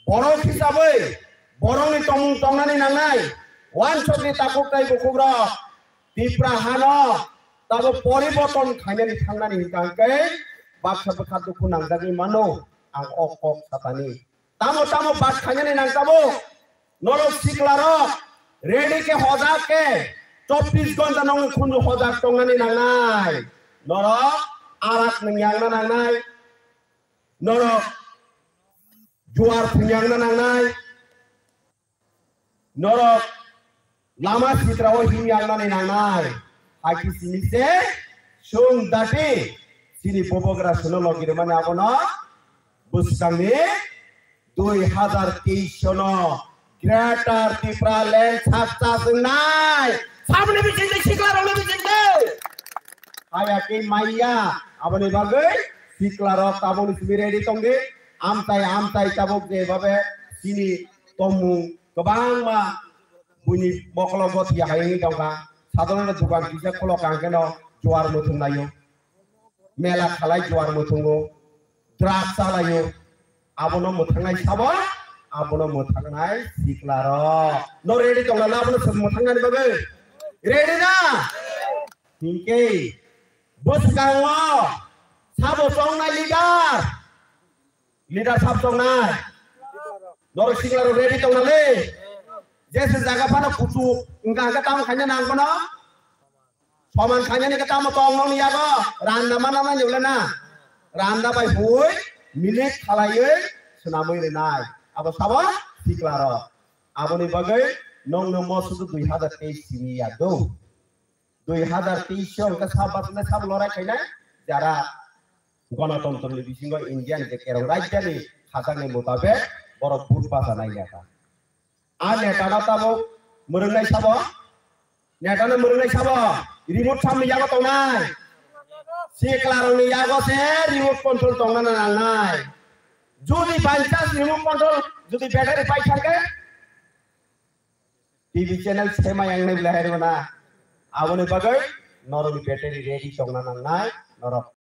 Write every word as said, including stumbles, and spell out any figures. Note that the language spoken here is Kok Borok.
Borok hisabwi borokni tongmung tongnani nangnai, wansokni takhuk tei bukhukrok Tipra hano tabo poriborton khainani thangnani hwnkha hwnkhe baksa bwkha dukhu nangjagwi mano ang o kok satani. Tamo tamo bat khainani nang tabuk. Norok siklarok ready khe hojak khe chobbish ghonta nongni khunju hojak tongnani nangnai. Norok arak nwngyangna nangnai. Norok juar thwngyangna nangnai. Norok lama sitrao himyangnani nangnai. Hakhe simi se chwng dati chini bubagra sono logi rwmani abono bwskangni dui hazar teis sono Greater Tipraland sak chaswngnai. Saboni bisingtwi siklarokni bisingtwi. Haya khe maya aboni bagwi siklarok tabukni simi ready tongdi. Amchai amchai tabuk je babe chini tongmung kwbangma buini mokologo thwiya hai wngwi tongkha. Sadharona dukan kisa khulok kang kheno juar muthung laio, mela khalai juar muthungo, drugs chalaio. Abono mwthangnai sabo, abono mwthangnai siklarok. No ready tongla na abono mwthangnani bagwi? Ready na? Hinkhe bwskango sabo chongnai leader. Leader sab chongnai. Norok siklarok ready tongna le. Jese jaga phano kuchuk wngkha hwnkhe tamo khaina nang phano. Soman khainani khe tamo tong nokni yago. Randa mana nani wle na. Randa bai hui milik khalaiwi swnamwi rwnai. Abo sabo siklarok. Aboni bagwi nongno mo sudu dui hazar teis simi ya do. Dui hazar teis o hwnkhe sab bachwlai sabo lorai khainai jara Gonotontro ni bisingo India ni je kerong rajya ni khachang ni mutabek borok vote bachanai neta. A neta no tamo mwrwngnai sabo, neta no mwrwngnai sabo, remote samni yago tongnai, siklarok ni yago se remote control tongna nangnai. Jodi by chance remote control jodi battery pai thangkhe, T V channel sema yang nai belai hai rwna. Aboni bagwi norokni battery ready tongna nangnai, norok